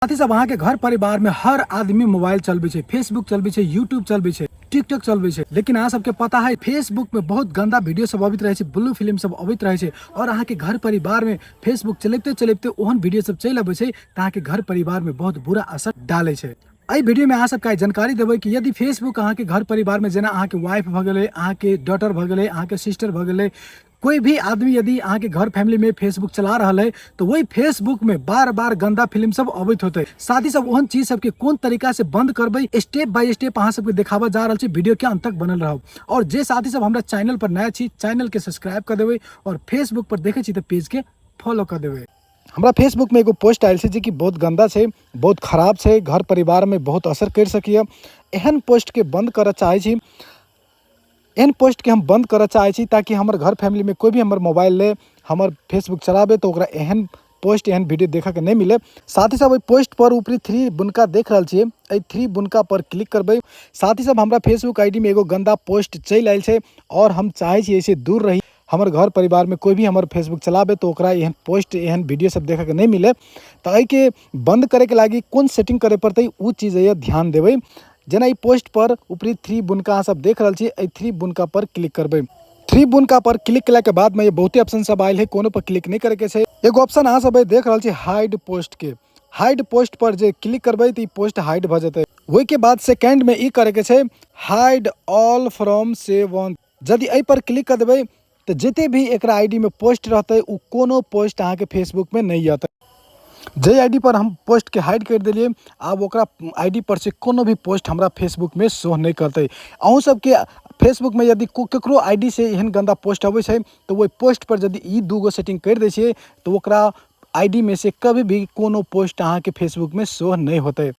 साथी सब, अहाँके घर परिवार में हर आदमी मोबाइल चलबै छै, फेसबुक चलबै छै, यूट्यूब चलबै छै, टिकटॉक चलबै छै। लेकिन अहाँ सबके पता है, फेसबुक में बहुत गंदा वीडियो सब अबैत रहै छै, ब्लू फिल्म सब अबैत रहै छै। और अहाँके घर परिवार में फेसबुक चलैते चलैते ओहन वीडियो सब चलि अबै छै तऽ अहाँके घर परिवार में बहुत बुरा असर डालै छै। एहि वीडियो में अहाँ सबके आइ जानकारी देबै कि यदि फेसबुक अहाँके घर परिवार में, जेना अहाँके वाइफ भऽ गेलै, अहाँके डॉटर भऽ गेलै, अहाँके सिस्टर भऽ गेलै, कोई भी आदमी यदि अहाँके घर फैमिली में फेसबुक चला रहल है, तो वही फेसबुक में बार बार गंदा फिल्म सब अबैत होते। साथ ही सब ओहन चीज सबके कोन तरीका से बंद करबै, स्टेप बाय स्टेप अहाँ सबके देखाबऽ जा रहल छी। वीडियो के अंत तक बनल रहब। और जे साथी सब हमरा चैनल पर नया छी, चैनल के सब्सक्राइब कर देबै और फेसबुक पर देखै छी तऽ पेज के फॉलो कर देबै। हमरा फेसबुक में एगो पोस्ट आयल छै, जेकि बहुत गंदा छै, बहुत खराब छै, घर परिवार में बहुत असर करि सकैए। एहन पोस्ट के बंद करऽ चाहै छी। एहन पोस्टके हम बन्द करऽ चाहै छी, ताकि हमर घर फैमिलीमे कोइ भी हमर मोबाइल लै, हमर फेसबुक चलाबै, तऽ ओकरा एहन पोस्ट, एहन वीडियो देखऽके नहि मिलै। साथ ही साथ ओहि पोस्ट पर ऊपरी थ्री बुनका देख रहल छियै, एहि थ्री बुनका पर क्लिक करबै। साथ ही सब हमरा फेसबुक I D मे एगो गंदा पोस्ट चलि आयल छै और हम चाहै छी एहिसँ दूर रही। हमर घर परिवारमे कोइ भी हमर फेसबुक चलाबै, तऽ ओकरा एहन पोस्ट, एहन वीडियो सब देखऽके नहि मिलै। तऽ एहिके बन्द करैके लागि कोन सेटिंग करै पड़तै, ओ चीज यऽ ध्यान देबै। जेना ई पोस्ट पर ऊपरी थ्री बुनका अहाँ सब देख रहल छी, एहि थ्री बुनका पर क्लिक करबै। थ्री बुनका पर क्लिक केलाके बादमे बहुते ऑप्शन सब आयल है, कोनो पर क्लिक नहि करैके छै। एगो ऑप्शन अहाँ सब देख रहल छी हाइड पोस्ट के। हाइड पोस्ट पर जे क्लिक करबै तऽ ई पोस्ट हाइड भऽ जेतै। ओहिके बाद सेकेंडमे ई करैके छै hide all from save on. यदि एहि पर क्लिक कऽ देबै, तऽ जते भी एकरा I D मे पोस्ट रहतै, ओ कोनो पोस्ट अहाँके फेसबुकमे नहि अतै। जाहि I D पर हम पोस्टके हाइड करि देलियै, आब ओकरा I D पर से कोनो भी पोस्ट हमरा फेसबुकमे शो नहि करतै। अहूँ सबके फेसबुकमे यदि ककरो I D से एहन गन्दा पोस्ट अबै छै, तऽ ओहि पोस्ट पर यदि ई दूगो सेटिंग करि दै छियै, तऽ ओकरा I D मे से कभी भी कोनो पोस्ट अहाँके फेसबुकमे शो नहि होतै।